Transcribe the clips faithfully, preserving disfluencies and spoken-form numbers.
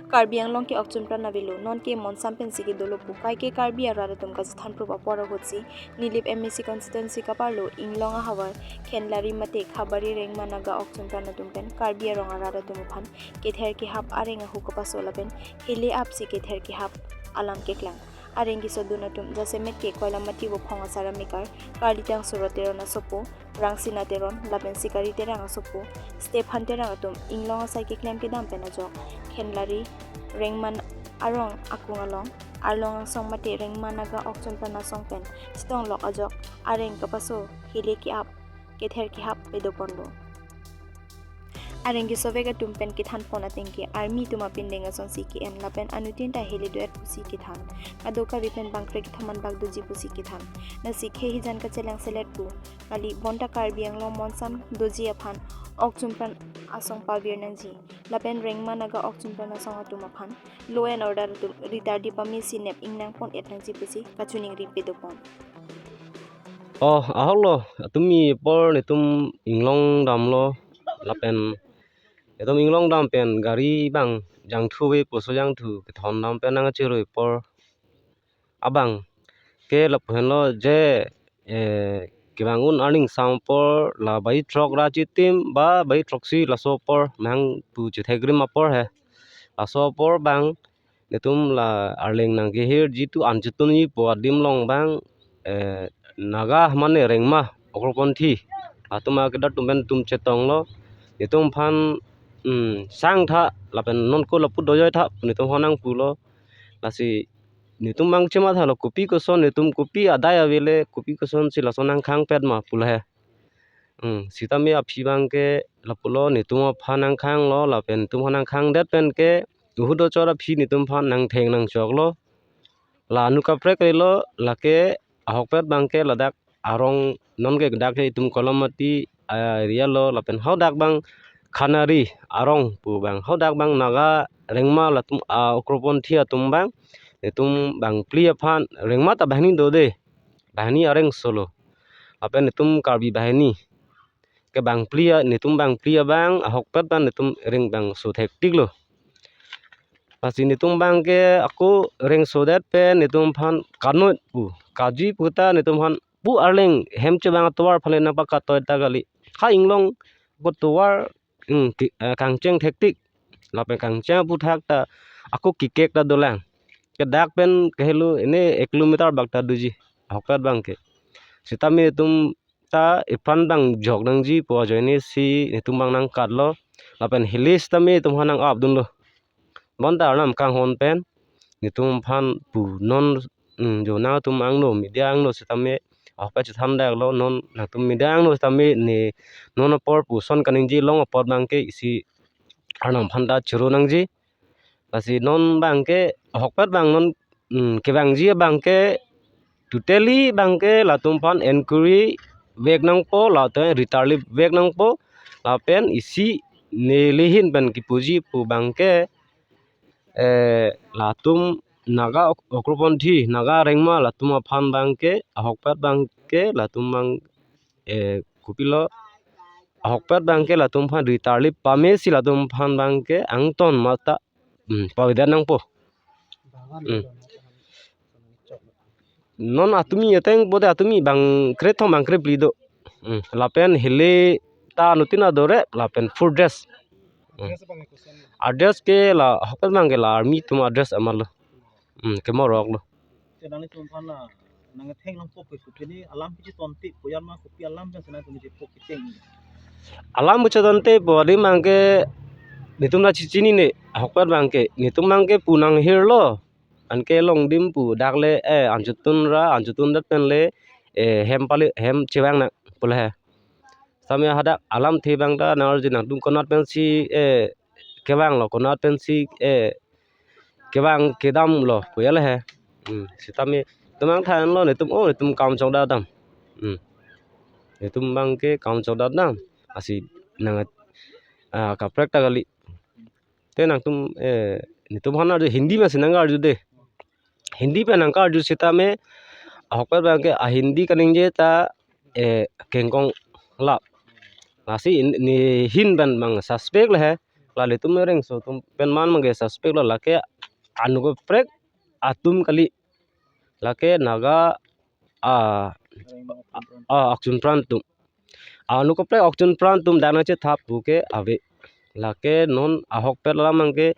Karbi Anglong ke okchunpran avelo, non ke monsam pensi kedolo pu kaike Karbi arat atum kachethan prup apor ahutsi Nilip M A C constituency kaparlo Inglong ahavar Khenlari mate Khabari Rengma Naga okchunpran atum pen Karbi arong arat atum aphan kether kehap areng ahu kapaso lapen hele apsi kether kehap alam keklang. Areng kesodun atum jasemet ke Koilamati Vophong asar amekar Karlitang Suro Teron asopo, Rangsina Teron lapen Sikari Terang asopo, Stephan Terang atum Inglong asai keklem kedam pen ajok Khenlari Rengma arong akung along Arlong Angsong mate Rengma Naga okchunpran asong pen chetong lok ajok areng kapaso hele ke-ap kether kehap pedoponlo. Areng kesovek atum pen kethan pon ateng ke army atum apindeng asonsi ke-en lapen anuttin ta hele do-et pusi kethan. Kadokave pen bangkre kethom an bak doji pusi kethan. Lasi khei hijan kachelang selet pu kali, bonta Karbi Anglong monsam doji aphan okchunpran asong pavir nangji. Lapen Rengma Naga okchunpran asong atum aphan law and order atum ritardi pamesi nep ingnang pon-et nangji pusi kachiningri pedopon. Oh, ahoklo, atumi apor netum Inglong damlo, lapen netum Inglong dam pen gari abang jangthu ave puso jangthu kethon dam pen nangchirui apor abang ke lapu henlo je, eh, kevang un arni sam apor la bai throk ra chitim ba bai throksi laso apor nang pu chethek rim apor he. Laso apor abang netum la Arleng nangkehirji tu anchitun ji pu adim along abang, eh, Naga mane Rengma okroponthi atum akedat atum pen netum chetonglo. Netum aphan, hmm, sangtha lapen non ko lapu dojoi tha netum aphan nangpulo. Lasi netum abang chemathalo kopi koson netum kopi adai avele, kopi kosonsi lason nangkhangpet ma pulo he. Hmm, sitame aphi abang ke lapulo, netum aphan nangkhanglo lapen netum aphan nangkhangdet pen ke uhut dochor aphi netum aphan nangtheng nangchoklo. La anu kaprek kalilo, lake ahokpet abang ke ladak arong non ke dak ke itum Koilamati area lo lapen hadak abang Khenlari arong pu abang, hadak abang Naga Rengma latum a-okroponthi atum abang, netum bangphli aphan, Rengma ta banghini dode, banghini areng solo. Lapen netum Karbi banghini ke bangphli a, netum bangphli abang ahokpet abang netum reng bangso thektiklo. Lasi netum abang ke ako rengsodet pen netum aphan kanot pu, kaji pu ta netum aphan pu Arleng hem chevang atovar aphan le nangpakatoi ta kali. Ha Inglong ako tovar, hmm, ki, eh, kangcheng thektik. Lapen kangcheng aphuthak ta ako kikek ta dolang. Ke dak pen kehelo ene ek kilometer bak ta doji ahokpet abang ke. Sitame netum ta iphan abang jok nangji pu ajoine si netum abang nangkatlo. Lapen hele sitame netum aphan nang-ap dunlo. Bonta Arnam kanghon pen netum aphan pu non, mm, jo nangtum angno media angno sitame ahokpet chethan daklo, non nangtum media angno sitame ne non apor puson kaningje long apor abang ke isi Arnam aphan ta choro nangji. Lasi non abang ke ahokpet abang non, mm, kevangji abang ke totally abang ke latum aphan inquiry vek nangpo, latum ritarlip vek nangpo, lapen isi neli ahin pen kipuji pu abang ke, eh, latum Naga ok-, okroponthi, Naga Rengma latum aphan abang ke, ahokpet abang ke, latum abang, eh, kopilo, ahokpet abang ke latum aphan ritarlip pamesi latum aphan abang ke angton mata, hmm, pavedet nangpo. Hmm. Non atumi ateng bote atumi bangkre kethom bangkre phli do. Hmm. Lapen hele ta anuttin adore lapen full dress. Hmm. Adress ke la ahokpet abang ke la army atum adress amarlo. Hmm, kemoroklo. Te nanglitum aphan la nangtheng longpo pu pini alam piji tonti pu yan ma kopi alam pen sena tumi jepo kiteng. Alam pu chetonte pu adim abang ke netum la chichinine ahokpet abang ke, netum abang ke pu nanghirlo. Anke longdim pu dak le, eh, anchotun ra, anchotun det pen le, eh, hem pali, hem chevang nang pulo he. Sitame hadak alamthe abang ta nangarju nangtum konat pensi, eh, kevanglo, konat pensi, eh, kevang kedamlo pu ya le he. Hmm, sitame netum angthanlo netum, oh, netum kam chokdat dam. Hmm. Netum abang ke kam chokdat dam. Lasi nang, ah, kaprek ta kali. Te nangtum, eh, netum aphan arju Hindi masi nangarju de. Hindi pen nangkarju sitame ahokpet abang ke a-Hindi kaningje ta, eh, kengkong lap. Lasi in, ne ahin pen abang suspect le he. Ilitum arengso atum pen man abangke suspect lo, lake anu kaprek atum kali, lake Naga, ah, ah, okchun pran atum. Anu kaprek okchun pran atum dak nangchethap pu ke ave. Lake non ahokpet alam abangke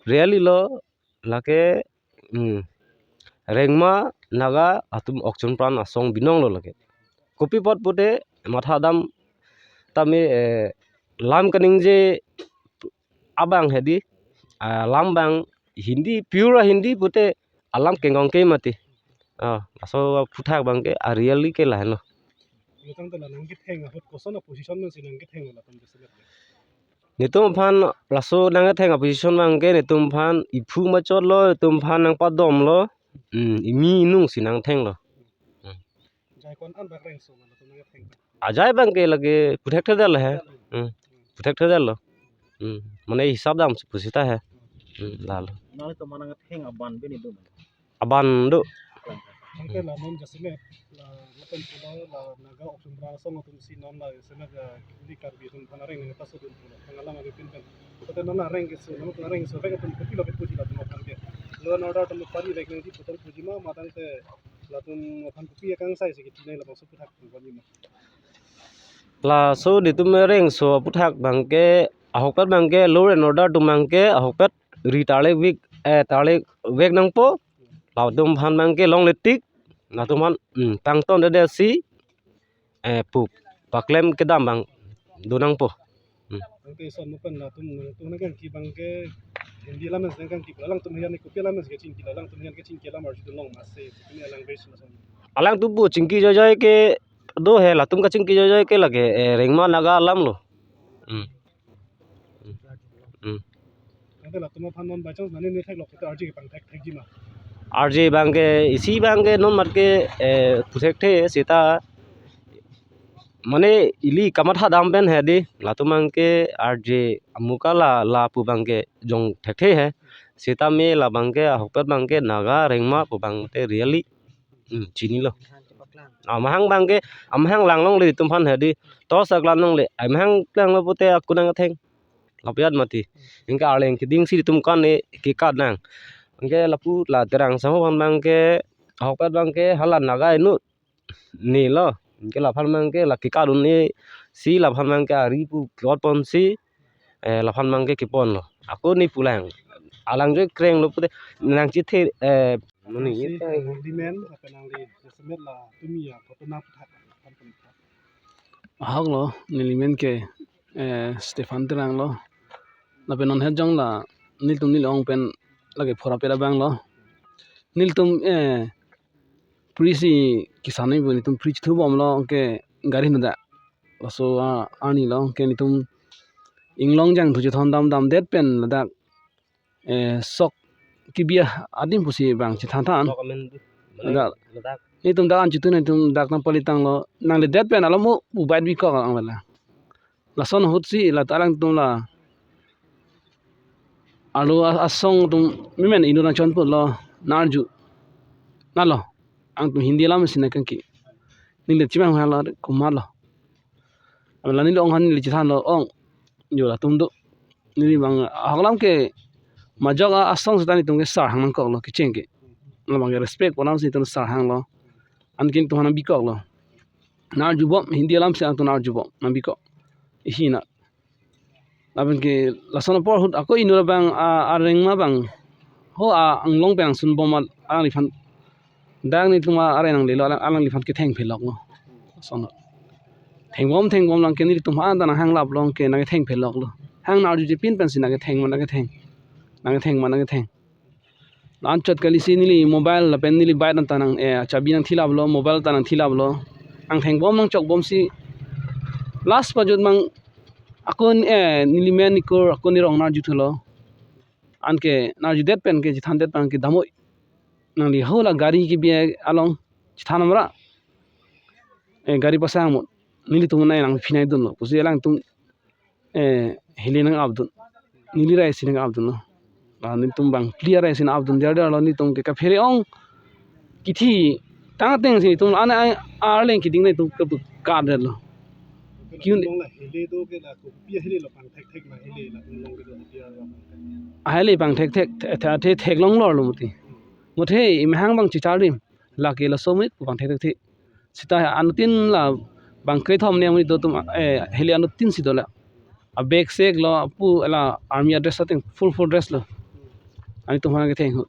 really lo, lake, hmm, Rengma Naga atum okchun pran asong binong lo lake. Kopi apot pute mathadam tame, eh, lam kaningje abang hedi, ah, lam abang Hindi, pure Hindi pute alam kengkong ke mati. Ah, laso aphuthak abangke a really ke lahenlo. Latum tangte la nangketheng ahut koson a position pensi nangketheng latum jasemet. Netum aphan laso nangketheng a position abangke netum aphan iphu machotlo, netum aphan nangpadomlo, hmm, imi inung si nangthenglo. Hmm. Ajai kon an bak rengso ma latum nangketheng? Ajai abangke lake puthekthedetlo he. Hmm. Puthekthedetlo. Hmm. Mane hisap damsi pusita he. Hmm, lalo. Nangli atum aphan nangketheng aban bini do. Aban do. Tangte la non jasemet, la lapen pulo la Naga okchun pran asong atum si non la jasemet, eh, ili Karbi atum aphan areng nangpasodun pulo. Tang alam ave pinpen. Tangte non areng keso, non areng keso vek atum kopilo kepuji latum aphan ke. Law and order atum pari vek nangji pu tangte puji ma, ma tangte latum aphan kopi akangsai si kiti nai labangso aphuthak atum pari ma. Laso netum arengso aphuthak abangke, ahokpet abangke, law and order atum abangke ahokpet ri tarlek vek, eh, tarlek vek nangpo. Latum aphan abangke longle tik, latum aphan, hmm, pangtondedetsi, eh, pu paklem kedam abang do nangpo. Hmm. Tangte ison mo pen latum, latum nangkangki abangke Hindi alam nangkangki, alangtum hian kopi alam nangkachingki, alangtum hian kachingki alam arjudun long masi, ini alang base lason. Alangtum pu chingki joijoi ke do he, latum kachingki joijoi ke lake, eh, Rengma Naga alam lo. Hmm. Hmm. Tangte latum aphan non by chance nani ne theklok kita arje kepangthek thekji ma? Arje abangke, isi abangke non matke, eh, puthekthe seta mane ili kamathadam pen hedi, latum abangke arje amuka la, lapu abangke jong thekthe he. Seta me labangke ahokpet abangke Naga Rengma pu abangke really, hmm, chinilo. Amahang abangke, amahang lang longle netum aphan hedi. Tos aklan longle, amahang lang lo pute ako nangketheng. Lapiat mati. Anke arleng keding si netum kan ne kekat nang. Anke lapu la Terang Sangho aphan abangke, ahokpet abangke hala Naga inut ne lo. Anke laphan abangke la kekat un-e si laphan abangke ari pu klot ponsi, eh, laphan abangke keponlo. Ako ne pulang. Alang joi krenglo pute nangchethe, eh, muni. Si handyman, apa nangli jasemet latum ya, foto nangpathak, kan pathak. Ahok lo, neli men ke, eh, Stephen Terang lo. Lapen non het jong la nelitum neli ong pen lake phora pera abang lo. Nelitum, eh, pri si kisan ni bu nelitum pri chithu bomlo ke gari nuda. Laso, ah, arni lo ke nelitum inglong jangthu chethon damdamdet pen ladak, eh, sok kebi adim pusi abang chethanthan. Sok amen bu. Ladak. Ladak. Nelitum dak an chithu nelitum dak nangpalitanglo. Nangledet pen alo mo ubai bikok ang bela. Lason ahut si la ta alangtum la alo a-, asong atum memen inut nangchonputlo, nang-arju. Nalo, alangtum Hindi alam si nangkangki. Neli chimang halo komatlo. Abang la neli ong han neli chethanlo, ong. Jo latum do. Neli abang ahok alam ke majok a-, asong seta netum ke sar hang nangkoklo kecheng ke. Labang ke respect pu alam si netum sar hanglo. Anke netum aphan nang bikoklo. Nang-arju bom, Hindi alam si alangtum nang-arju bom, nang bikok. Ihi na. Lapen ke lason apor ahut ako inut abang a, a Rengma abang. Ho a anglong pen angsun bom alangliphan. Dak netum a are nanglelo alang, alangliphan ketheng pheloklo. Lason. Thengbom thengbom lang ke nelitum ha ta nang hanglaplo ke nangketheng pheloklo. Hang nang-arjuje pin pensi nangketheng ma nangketheng. Nangketheng ma nangketheng. La-anchot kali si neli mobile lapen neli bike anta nang, eh, chabi nangthilaplo, mobile ta nangthilaplo. Nangthengbom nangchokbomsi last pajut mang ako, eh, neli men nikur ako nerong nang-arjuthulo. Anke nang-arjudet pen ke chethandet pen ke damoi. Nangli ho la gari kebi along chethan amra. Eh, gari pasang mut. Nelitum nai nangphinai dunlo. Pusi alangtum eh, hili nang-apdun. Neli rai si nang-apdunlo. Ah, netum bang phli arai si nang-apdun der derlo netum ke kaphere ong. Kithi tang ateng si netum an ai arleng keding netum ke bu kadetlo. Kiyun- Long la hele do ke la kopi hele lo pangthekthek ma hele la long ke do dia lo. Ahele pangthekthek, the, the, the, theklong lor lo mati. Muthe imahang abang chichardim. Lake laso mit pangthekthek thi. Seta anuttin la bang krethom ne muni do atum, eh, hele anuttin si do la. A bag sek lo pu la army dress ating full full dress lo. Anitum aphan ketheng ho.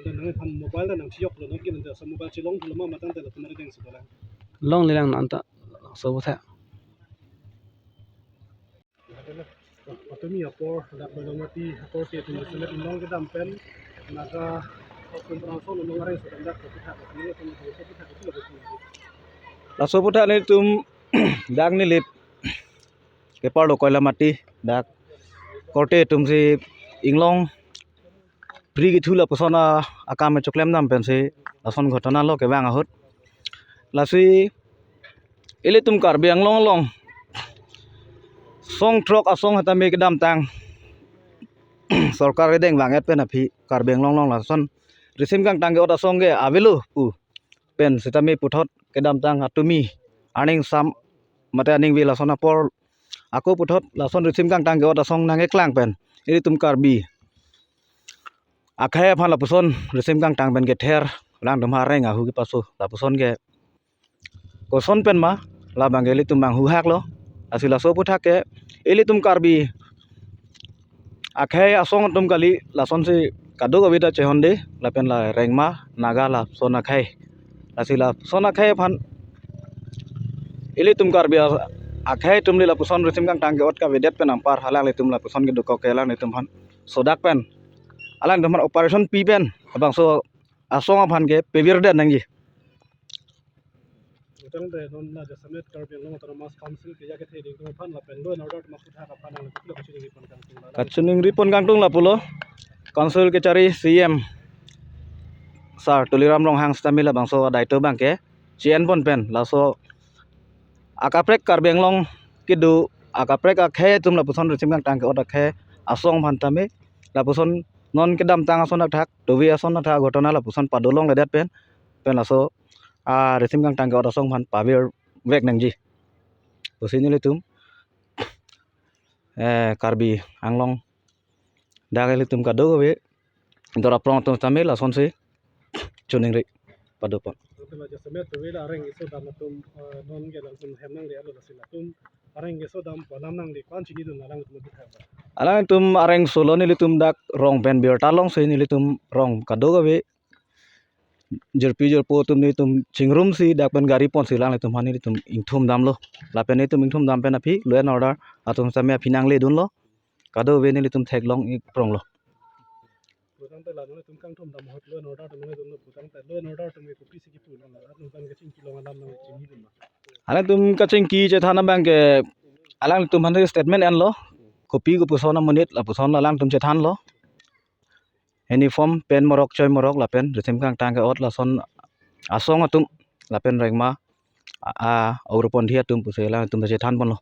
Nang phan mobile ta nang chiyok lo nang kin ta sa mobile chilong lo ma matang ta lo tumar deng si bola. Longle lang non ta so botha. Patumi apor dak Koilamati akorte atum semet inglong kedam pen Naga atum prangso nong areng sedang dak kita kita kita kita. Laso botha nelitum dak Nilip kepar lo Koilamati dak korte atum si inglong pri kethu lapuson a-, akam choklem dam pensi lason ghotona lo kevang ahut. Lasi ilitum Karbi Anglong along song throk asong setame kedamtang sorkar kedeng vang-et pen aphi Karbi Anglong along lason risim kangtang ke-ot asong ke avelo pu pen setame puthot kedamtang atumi aning sam mate aning ve lason apor ako puthot lason risim kangtang ke-ot asong nangkeklang pen ilitum Karbi akhei aphan lapuson risim kangtang pen kether alangtum areng ahu kepaso lapuson ke koson pen ma labang ke ilitum bang huhak lo. Lasi laso aputhak ke ilitum Karbi akhei asong atum kali lasonsi kadokave ta chehonde lapen la rengma Naga lason akhei. Lasi lason akhei aphan ilitum Karbi a-, akhei atum le lapuson risim kangtang ke-ot kavedet pen anpar alanglitum lapuson kedokok ke alanglitum aphan sodak pen alanglitum aphan operation pi pen labangso asong aphan ke pevirdet nangji. Utang de non na jasemet Karbi Anglong Autonomous Council ke ya kethe ding tum aphan lapen law and order tum aphan aphan nang kulo kachiningri pon kangtung la. Kachiningri pon kangtung lapulo. Council kechari C M Sir Tuliram Ronghang setame labangso adai to bang ke C N pon pen laso akaprek Karbi Anglong kedo akaprek akhei atum lapuson risim kangtang ke-ot akhei asong aphan tame lapuson non kedamtang ason athak, tove ason athak ghotona lapuson padolongledet pen pen laso a risim kangtang ke-ot asong aphan pavirvek nangji pusi nelitum, eh, Karbi Anglong dak ilitum kadokave dor aprong atum tame lasonsi chiningri padopon. Oke, la jasemet tove la areng keso dam atum, eh, non ke latum hem nangle alo lasi latum areng keso dam palam nangle ko-an chinidun alanglitum aphan. Alanglitum areng solo nelitum dak rong pen birta longsi nelitum rong kadokave jirpi jirpo atum nelitum chingrumsi dak pen gari ponsi alanglitum aphan nelitum ingthum damlo. Lapen nelitum ingthum dam pen aphi law and order atum setame aphi nangledunlo. Kadokave nelitum theklong ik pronglo. Putang te la nelitum kangthum dam ahut law and order atum nelitum putang te law and order atum kopisi kipu nang atum kan kachingki long alam nang chinidun ma. Alangtum kachingki chethan abang ke alangtum aphan statement enlo. Kopi kopuson amonit lapuson alangtum chethanlo. Uniform pen morok choi morok lapen risim kangtang ke-ot lason asong atum lapen rengma a, a aurupon thi atum pusi alangtum chethan ponlo.